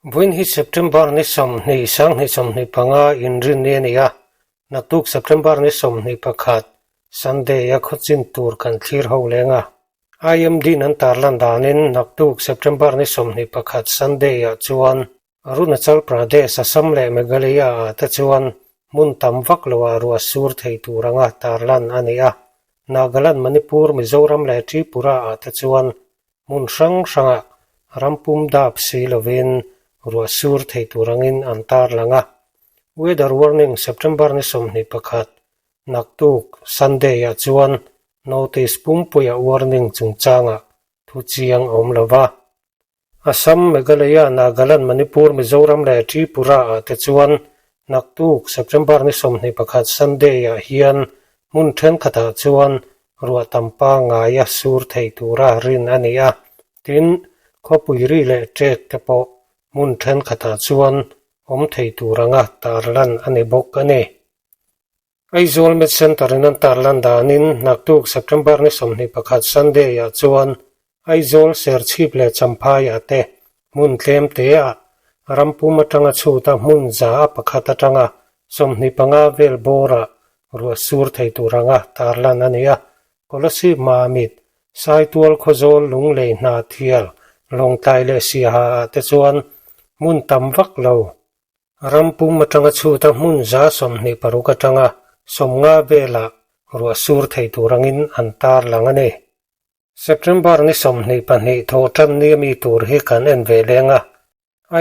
Vawiin hi September ni 20, 2025 inrinni a ni a, naktuk September ni 21, Sunday a khawchin tur kan thlir ho leng a. IMD in an tarlan danin naktuk September ni 21 Sunday ah chuan Arunachal Pradesh, Assam leh Meghalaya ah te chuan hmun tam vak loah ruah sur thei tur anga tarlan a ni a. Nagaland, Manipur, Mizoram leh Tripura ah te chuan hmun hrang hrangah ram pum dap si lovin ruah sur thei tur angin an tarlang a. Weather warning September ni 21, naktuk Sunday ah chuan notice pumpuia warning chungchangah thu chiang a awm lo va. Assam, Meghalaya, Nagaland, Manipur, Mizoram leh Tripura ah te chuan naktuk September ni 21 Sunday ah hian hmun thenkhatah chuan ruah tam pangngaia sur thei tura rin a ni a, tin, khawpui ri leh ṭek te pawh hmun thenkhatah chuan awm thei tur anga tarlan a ni bawk a ni. Aizawl Med Centre in an tarlan danin naktuk September ni 21 Sunday ah chuan Aizawl Serchhip leh Champhai ah te hmun tlem te ah rampum atanga chhut a hmun za a pakhat atanga 25 vel bawr ah ruah sur thei tur anga tarlan a ni a. Kolasib Mamit, Saitual Khawzawl Lunglei hna thial Lawngtlai leh Siaha ah te chuan hmun tam vak lo Ram pum atanga chhuta hmun 26 atanga 50 velah ruah sur thei tur angin an tar lang a ni. September ni 22 thawhtan ni ami tur hi kan en ve leng a.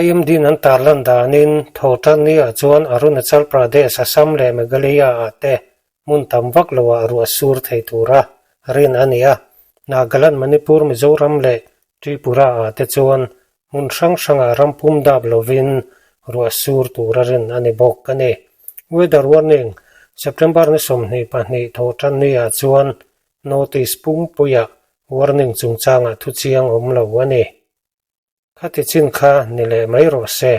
IMD in an tarlan danin thawhtan ni ah chuan Arunachal Pradesh, Assam leh Meghalaya ah te hmun tam vak loah ruah sur thei tura rin a ni a. Nagaland, Manipur, Mizoram leh Tripura ah te chuan Hmun hrang hrangah ram pum dap lovin ruah sur tura rin a ni bawk a ni. Weather warning, September ni 22 thawhtan ni ah chuan notice pumpuiah warning chungchangah thu chiang awm lo a ni. Khati chin kha ni leh mai rawh se.